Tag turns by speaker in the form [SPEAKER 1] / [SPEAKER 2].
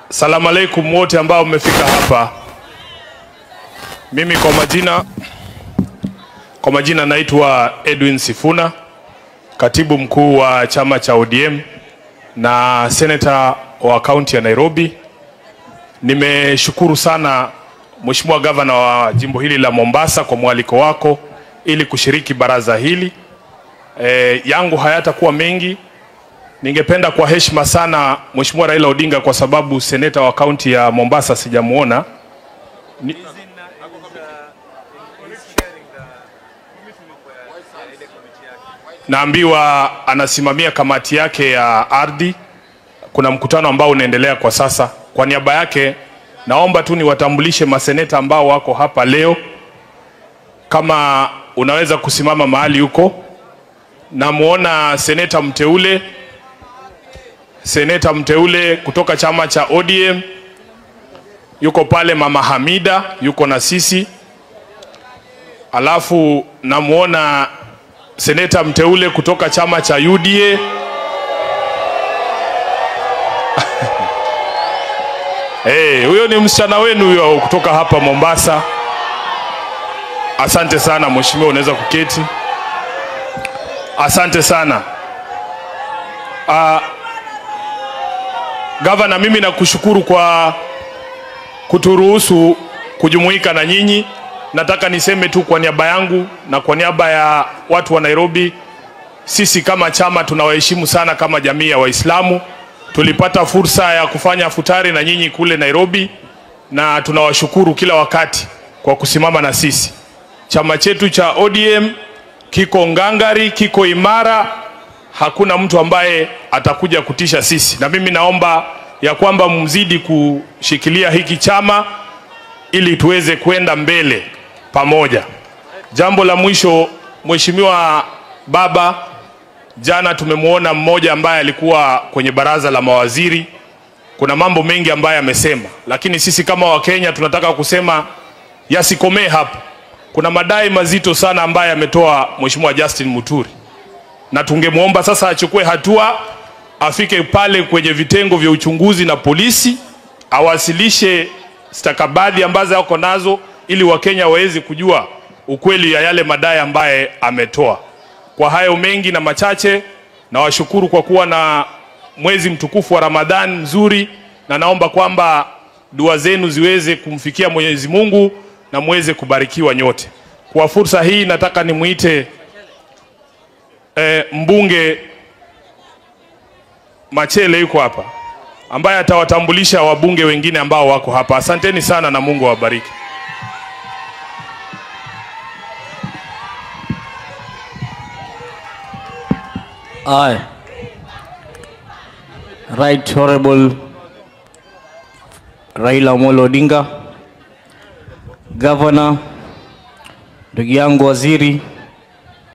[SPEAKER 1] Salamu alaikum wote ambao mmefika hapa. Mimi kwa majina naitwa Edwin Sifuna, katibu mkuu wa chama cha ODM na senator wa kaunti ya Nairobi. Nimeshukuru sana Mheshimiwa Governor wa jimbo hili la Mombasa kwa mwaliko wako ili kushiriki baraza hili. Yangu hayatakuwa mengi. Ningependa kwa heshima sana Mheshimiwa Raila Odinga, kwa sababu seneta wa kaunti ya Mombasa sijamuona. Naambiwa anasimamia kamati yake ya ardhi. Kuna mkutano ambao unaendelea kwa sasa. Kwa niaba yake naomba tu niwatambulishe maseneta ambao wako hapa leo. Kama unaweza kusimama mahali huko. Namuona seneta mteule, seneta mteule kutoka chama cha ODM yuko pale, Mama Hamida yuko na sisi. Alafu namuona seneta mteule kutoka chama cha UDA. Hey, huyo ni msichana wenu huyo kutoka hapa Mombasa. Asante sana mheshimiwa, unaweza kuketi. Asante sana. Governor, mimi nakushukuru kwa kuturuhusu kujumuika na nyinyi. Nataka niseme tu kwa niaba yangu na kwa niaba ya watu wa Nairobi, sisi kama chama tunawaheshimu sana kama jamii ya Waislamu. Tulipata fursa ya kufanya futari na nyinyi kule Nairobi, na tunawashukuru kila wakati kwa kusimama na sisi. Chama chetu cha ODM kiko ngangari, kiko imara, hakuna mtu ambaye atakuja kutisha sisi. Na mimi naomba ya kwamba mzidi kushikilia hiki chama ili tuweze kwenda mbele pamoja. Jambo la mwisho, Mheshimiwa Baba, jana tumemuona mmoja ambaye alikuwa kwenye baraza la mawaziri. Kuna mambo mengi ambaye amesema, lakini sisi kama Wakenya tunataka kusema yasikomee hapo. Kuna madai mazito sana ambaye ametoa Mheshimiwa Justin Muturi, na tungemuomba sasa achukue hatua, afike pale kwenye vitengo vya uchunguzi na polisi, awasilishe stakabadhi ambazo yako nazo ili Wakenya waweze kujua ukweli ya yale madai ambaye ametoa. Kwa hayo mengi na machache, nawashukuru kwa kuwa na mwezi mtukufu wa Ramadhan mzuri, na naomba kwamba dua zenu ziweze kumfikia Mwenyezi Mungu na muweze kubarikiwa nyote. Kwa fursa hii nataka nimuite mbunge Machele yuko hapa, ambaye atawatambulisha wabunge wengine ambao wako hapa. Asanteni sana na Mungu awabariki.
[SPEAKER 2] Aye. Right Honorable Raila Amolo Odinga, Governor, ndugu yangu waziri,